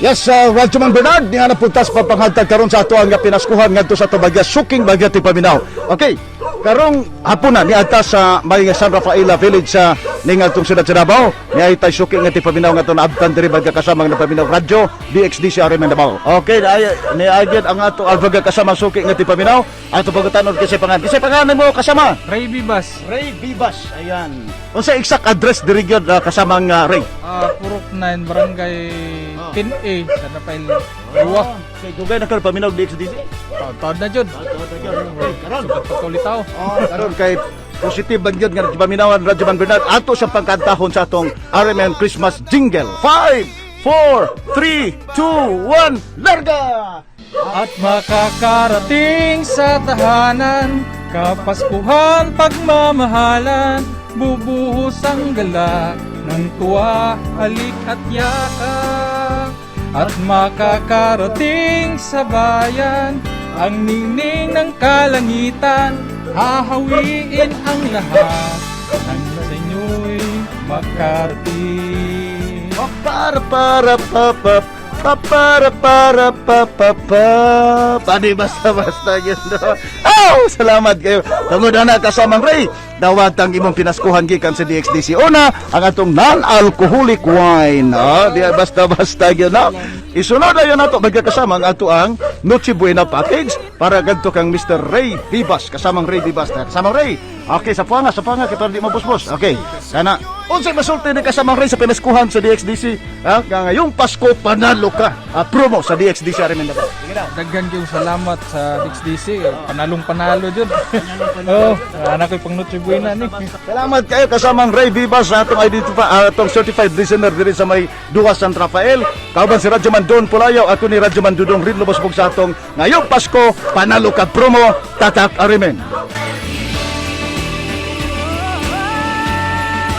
Yes, Radyoman Bernard, niya na puntas pagpanghatag karon sa ato ang pinaskuhan ngadto sa Tubagya, suking bagya ti paminaw. Okay, karong hapuna ni adta sa may San Rafaela Village sa ning atong siyudad sa Davao, ni ay tay suking nga ti paminaw nga naabtan diri bagya kasama nga paminaw radyo DXDC RM Davao. Okay, ay ni agad ang ato albaga kasama suki nga ti paminaw. Ato pagutanon kasi pangan. Kasi pangan mo kasama. Ray Bibas. Ray Bibas, ayan. Unsa exact address diri gyud kasamang Ray? Purok 9, Barangay 10A, San Rafael, Dua. Okay, dugay na karon paminaw DXDC. Taon-taon na jud. Okay, karon. Patuloy tao. Oh, karon kay positive man gyud nga paminawan Radyo Man Bernard ato sa pagkantahon sa atong RMN Christmas jingle. 5, 4, 3, 2, 1, larga! At makakarating sa tahanan, kapaskuhan, pagmamahalan, bubuhos ang galak ng tuwa, halik at yakap. At makakarating sa bayan, ang ningning ng kalangitan, hahawiin ang lahat, nang sa inyo'y makarating. Oh, para para pa pa pa para para pa pa pa. Pani basta basta yun, no? Oh, salamat kayo. Tungod na kasamang Ray, dawatang imong pinaskuhan gikan sa DXDC. Una, ang atong non-alcoholic wine. Oh, di basta basta yun, no? Isunod na yun nato magkakasama ang ato ang Noche Buena package para gadto kang Mr. Ray Vivas, kasamang Ray Vivas. Kasamang Ray. Okay, sa puanga kay para di mabusbos. Okay, kana. Unsay masulti ni kasamang Ray sa pinaskuhan sa DXDC? Ha? Nga ngayong Pasko panalo ka. Promo sa DXDC RMN Davao. Sige na. Daghan kayong salamat sa DXDC. Panalong panalo jud. Oh, anak ko'y pang Noche Buena ni. Salamat kayo kasamang Ray Vivas sa atong identify atong certified listener diri sa may Duwa San Rafael. Kauban si Radyo Man Don Pulayaw, ako ni Radyo Man Dudong Ridlo Bosbog sa atong ngayong Pasko panalo ka promo, Tatak RMN.